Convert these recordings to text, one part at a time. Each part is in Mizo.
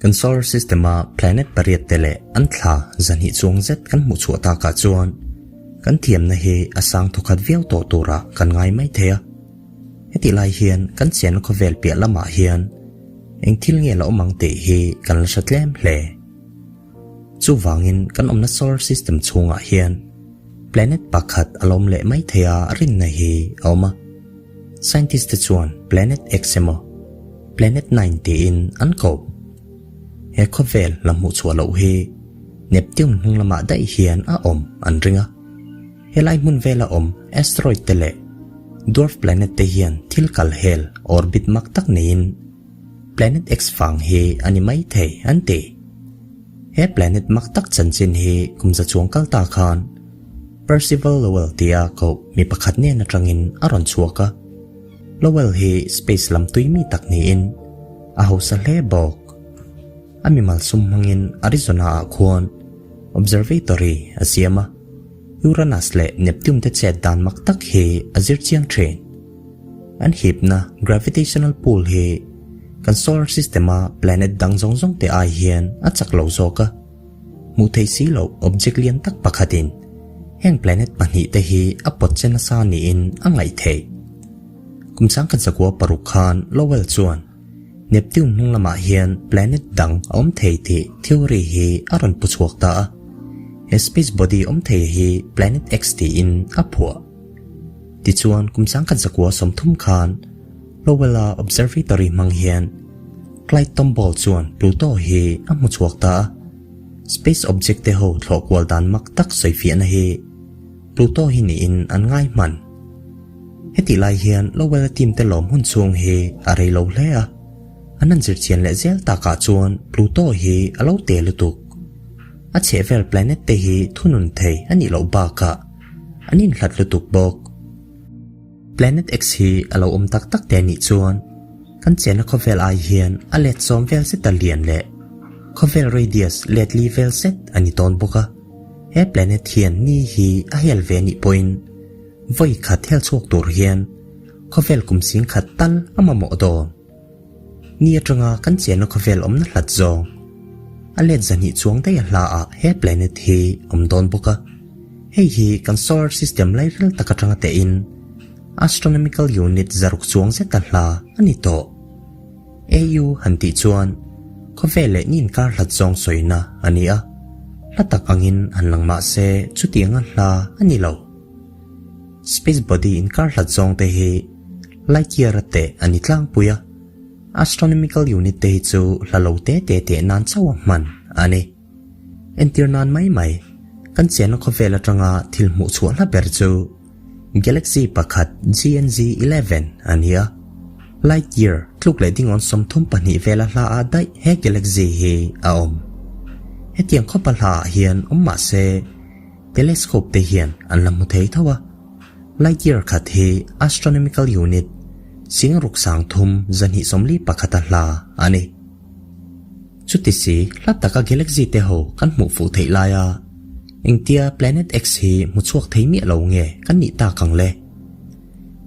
Kan solar system-a planet pariatte leh an thla zahnih chuang zet kan hmuh chhuah takah chuan kan thiamna hi a sang thawkhat viau tawh turah kan ngai mai thei a. Hetih lai hian kan chianna khawvel piah lamah hian eng thil nge la awm ang tih hi kan la hre tlem hle. Chuvangin kan awmna solar system chhungah hian planet pakhat a la awm leh mai thei a rinna hi a awm a. Scientist te chuan Planet X emaw Planet Nine tiin an ko. He khawvel la hmuh chhuah loh hi Neptune hnung lamah daih hian a awm an ring a. Helai hmun vela awm asteroid te leh dwarf planet te hian thil kal hel orbit mak tak neiin Planet X vang hi a ni mai thei an ti. He planet mak tak chanchin hi kum za chuang kal ta khan Percival Lowell tia koh mi pakhat nen atangin a rawn chhuak a. Lowell hi space lam tui mi tak niin a hausa hle bawk. A mimal sum hmangin Arizona ah khuan observatory a siam a, Uranus leh Neptune te chet dan mak tak hi a zir chiang thin. An hipna gravitational pull hi kan solar system a planet dang zawng zawng te ai hian a chak lo zawk a. Hmuh theih si loh object lian tak pakhatin heng planet pahnihte hi a pawt che nasa niin a ngaih theih. Kum changkhat zakua paruk khan Lowell chuan Neptune hnung lamah hian planet dang a awm thei tih theory hi a rawn pu chhuak ta a. He space body awm thei hi Planet X tiin a phuah. Tichuan kum changkhat zakua 30 khan Lowell-a observatory hmang hian Clyde Tombaugh chuan Pluto hi a hmu chhuak ta a. Space object te ho thlawh kual dan mak tak sawifiahna hi Pluto hi niin an ngai hman. Hetih lai hian Lowell-a team te lawm hun chhung hi a rei lo hle a, an han zir chian leh zel takah chuan Pluto hi a lo te lutuk. A chhehvel planet te hi thunun thei a nih loh bakah an inhlat lutuk bawk. Planet X hi a lo awm tak tak te anih chuan kan chenna khawvel ai hian a let sawm vel zet a lian leh khawvel radius let li vel zet a ni tawn bawk a. He planet hian ni hi a hel ve anih pawhin vawi khat hel chhuak tur hian khawvel kum sing khat tal a mamawh dawn. Ni atanga kan chenna khawvel awmna hlat zawng a let zahnih chuang daih a hla ah he planet hi awm dawn bawk a. Hei hi kan solar system lairil tak atanga teh in astronomical unit zaruk chuang zet a hla a ni tawh. AU han tih chuan khawvel leh ni inkar hlat zawng sawina a ni a, hla tak angin han lang mah se chutianga hla a ni lo. Space body inkar hlat zawng te hi light year a teh a ni tlangpui a, astronomical unit te hi chu hla lo te te teh nan chauh a hman a ni. Entir nan mai mai, kan chenna khawvel atanga thil hmuh chhuah hla ber chu Galaxy pakhat GNZ 11 a ni a. Light year tluk leh dingawn 32 vela hla ah daih he galaxy hi a awm. Hetiang khawpa hla ah hian awm mah se telescope te hian an la hmu thei tho a. Light year khat hi astronomical unit singruk sang thum zahnih sawmli pakhata hla a ni. Chuti si, hla taka galaxy te ho kan hmuh fuh theih laia engtia Planet X hi hmu chhuak thei miah lo nge kan nih tak ang le?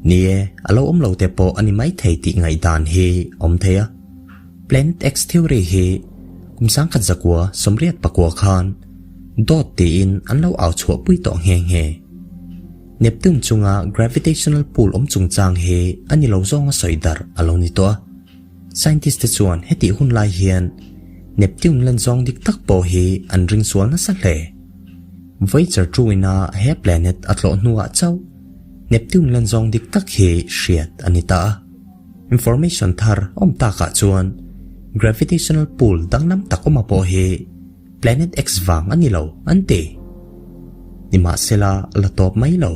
Ni e, a lo awm lo te pawh a ni mai thei tih ngaihdan hi awm thei a. Planet X theory hi kum sangkhat zakua 84 khan dawt tiin an lo au chhuah pui tawh nghe nghe. Neptune chunga gravitational pull awm chungchang hi a ni lo zawnga sawi darh a lo ni tawh a. Scientist te chuan hetih hun lai hian Neptune lan zawng dik tak pawh hi an ring sual nasa hle. Voyager 2 ina he planet a tlawh hnuah chauh Neptune lan zawng dik tak hi hriat a ni ta a. Information thar awm takah chuan gravitational pull danglam tak awma pawh hi Planet X vang a ni lo an ti. Nimahsela a la tawp mai lo.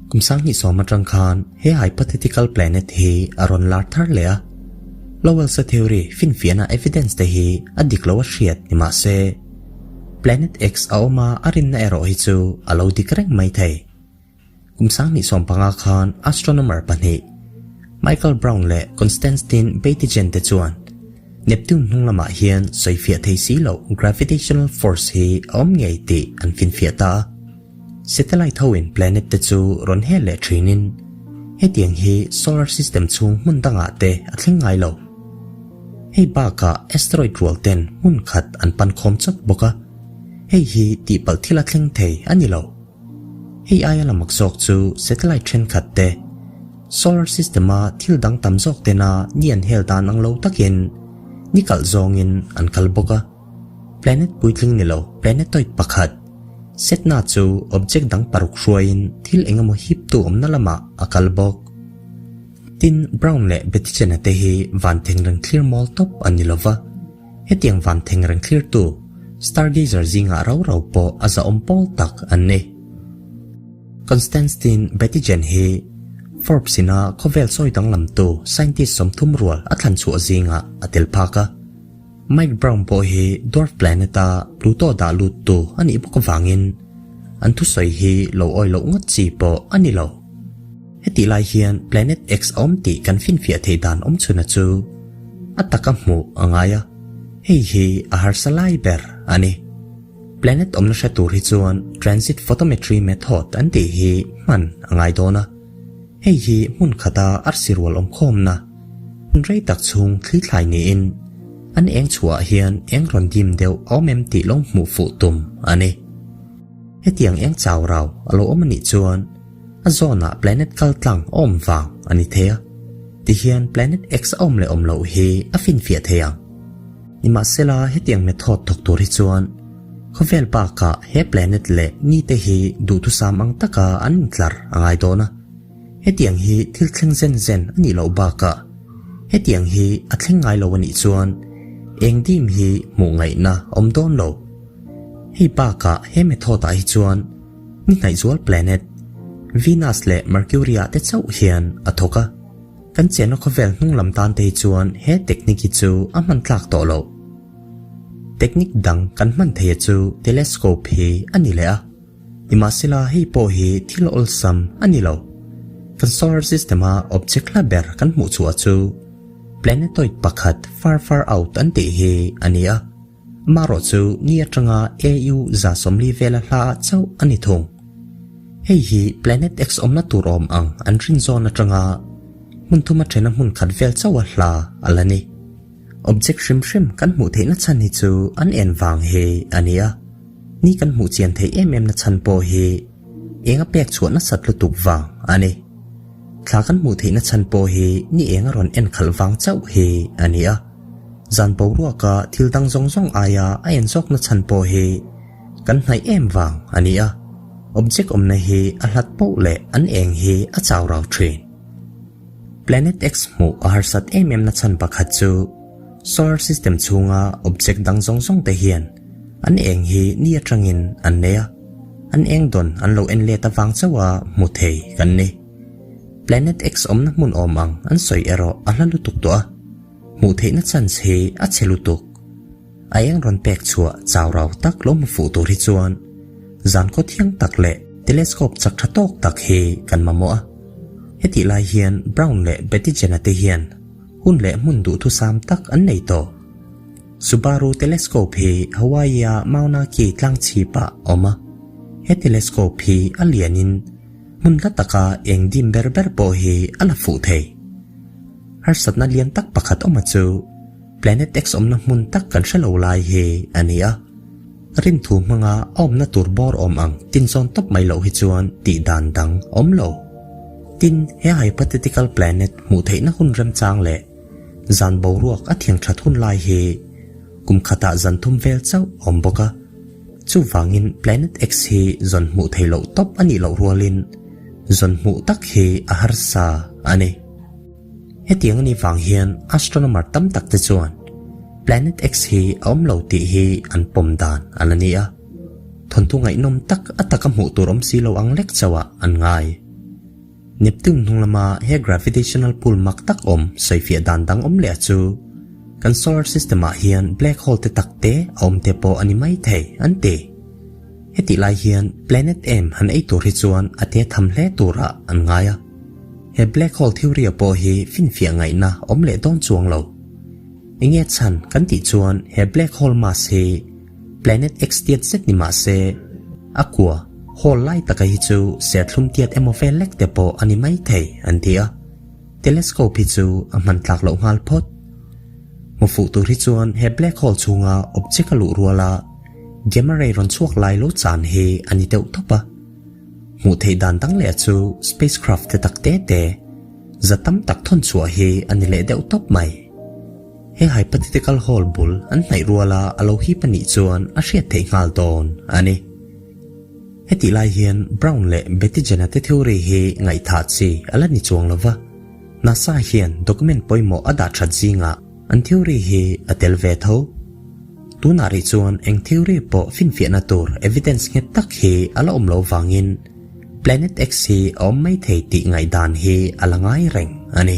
Kum 2010 atang khan he hypothetical planet hi a rawn lar thar leh a. Lowell's-a theory finfiahna evidence te hi a dik lo a hriat nimahse Planet X a awm a a rinna erawh hi chu a lo dik reng mai thei. Kum 2015 khan astronomer pahnih Michael Brown leh Konstantin Batygin te chuan Neptune hnung lamah hian sawifiah thei si loh gravitational force hi a awm ngei tih an finfiah ta a. Satellite hoin planet te chu rawn hel leh thinin hetiang hi solar system chhung hmun dangah te a thleng ngai lo. Hei bakah asteroid rual ten hmun khat an pan khawm chawt bawk a, hei hi tihpalh thil a thleng thei a ni lo. Hei aia la mak zawk chu satellite thenkhat te, solar system-a thil dang tam zawk tena ni an hel dan ang lo takin ni kalh zawngin an kal bawk a. Planet puitling ni lo planetoid pakhat, Sedna chu object dang paruk hruaiin thil engemaw hiptu awmna lamah a kal bawk. Tin, Brown leh Bettichena te hi van thengreng thlir mawl tawp an ni lova, hetiang van thengreng thlirtu stargazer zingah rau rau pawh a zahawm pawl tak an ni. Constantin Bettichen hi Forbes ina khawvel sawi danglamtu scientist 30 rual a thlan chhuah zingah a tel phak a. Mike Brown pawh hi dwarf planet-a Pluto dah luttu a nih bawk avangin an thusawi hi lo awi loh ngawt chi pawh a ni lo. Hetih lai hian Planet X a awm tih kan finfiah theih dan awm chhuna chu a taka hmuh a ngai a, hei hi a harsa lai ber a ni. Planet awmna hre tur hi chuan Transit Photometry Method an tih hi hman a ngai dawn a, hei hi hmun khata arsi rual awmkhawmna hmun rei tak chhung thli thlai niin an eng chhuahah hian eng rawn dim deuh a awm em tih lo hmuh fuh tum a ni. Hetiang eng chau rau a lo awm a nih chuan A zawnah planet kal tlang a awm vang a ni thei a, tihian planet X a awm leh awm loh hi a finfiah thei ang. Nimahsela hetiang method thawk tur hi chuan khawvel bakah he planet leh ni te hi duhthusam ang taka an intlar a ngai dawn a. Hetiang hi thil thleng zen zen a nih loh bakah hetiang hi a thleng ngai lo a nih chuan eng dim hi hmuh ngaihna a awm dawn lo. Hei bakah he method ah hi chuan Ni hnaihzual planet, Venus leh Mercury-ah te chauh hian a thawk a. Kan chenna khawvel hnung lam tan te hi chuan he technique hi chu a hman tlak tawh loh. Technique dang kan hman theia chu telescope hi a ni leh a. Nimahsela hei pawh hi thil awlsam a ni lo. Kan solar system-a object hla ber kan hmuh chhuah chu planetoid pakhat far far out an tih hi a ni a. Amaherawh chu ni atanga AU 40 vela hla ah chauh a ni thung. Hei hi Planet X awmna tur awm ang an rin zawn atanga hmun thuma thena hmun khat vel chauha hla a la ni. Object hrim hrim kan hmuh theihna chhan hi chu an en vang hi a ni a, ni kan hmuh chian theih em em na chhan pawh hi eng a pek chhuah nasat lutuk vang a ni. Thla kan hmuh theihna chhan pawh hi ni eng a rawn en khalh vang chauh hi a ni a. Zan boruaka thil dang zawng zawng aia a en zawkna chhan pawh hi kan hnaih em vang a ni a, object awmna hi a hlat poh leh an eng hi a chau rau thin. Planet X hmuh a harsat em em na chhan pakhat chu solar system chhunga object dang zawng zawng te hian an eng hi ni atangin an nei a, an eng dawn an lo en let avang chauha hmu thei kan ni. Planet X awmna hmun awm ang an sawi erawh a hla lutuk tawh a. Hmuh theihna chance hi a chhe lutuk. A eng rawn pek chhuah chau rau tak lo hmu fuh tur hi chuan zan khaw thiang tak leh telescope chak tha tawk tak hi kan mamawh a. Hetih lai hian Brown leh Bettigen-a te hian hun leh hmun duhthusam tak an nei tawh. Subaru telescope hi Hawaii-a Mauna Kea tlang chhipah a awm a. He telescope hi a lianin hmun hla taka eng dim ber ber pawh hi a la fuh thei. Harsatna lian tak pakhat awma chu Planet X awmna hmun tak kan hre lo lai hi a ni a. Rinthu hmanga a awmna tur bawr awm ang tin zawn tawp mai loh hi chuan tih dan dang a awm lo. Tin, he hypothetical planet hmuh theihna hun remchang leh zan boruak a thiang that hun lai hi kum khatah zan thum vel chauh a awm bawk a. Chuvangin Planet X hi zawn hmuh theih loh tawp a nih loh rualin zawn hmuh tak hi a harsa a ni. Hetiang a nih vang hian astronomer tam tak te chuan Planet X hi a awm lo tih hi an pawm dan a la ni a, thawnthu ngaihnawm tak a taka hmuh tur awm si lo ang lek chauhah an ngai. Neptune hnung lama he gravitational pull mak tak awm sawifiah dan dang awm leh a chu kan solar system ah hian black hole te tak te a awm te pawh a ni mai thei an ti. Hetih lai hian planet em han ei tur hi chuan a te tham hle turah an ngai a. He black hole theory a pawh hi finfiah ngaihna awm leh dawn chuang lo. Enge chhan kan tih chuan he black hole mass hi planet X tiat zet ni mah se a kua hole lai taka hi chu serthlum tiat emaw vel lek te pawh a ni mai thei an ti a. Telescope hi chu a hman tlak loh nghal phawt. Hmu fuh tur hi chuan he black hole chhunga object a luh ruala gamma ray rawn chhuak lai lo chan hi a ni deuh tawp a. Hmuh theih dan dang leh chu spacecraft te tak te te za tam tak thawn chhuah hi a ni leh deuh tawp mai. He hypothetical hole bul an hnaih ruala a lo hip a nih chuan a hriat theih nghal dawn a ni. Hetih lai hian Brown leh Bettigen-a te theory hi ngaihthah chi a la ni chuang lo va, NASA hian document pawimawh a dah that zingah an theory hi a tel ve tho. Tunah rih chuan eng theory pawh finfiahna tur evidence nghet tak hi a la awm lo vangin Planet X hi a awm mai thei tih ngaihdan hi a la ngai reng a ni.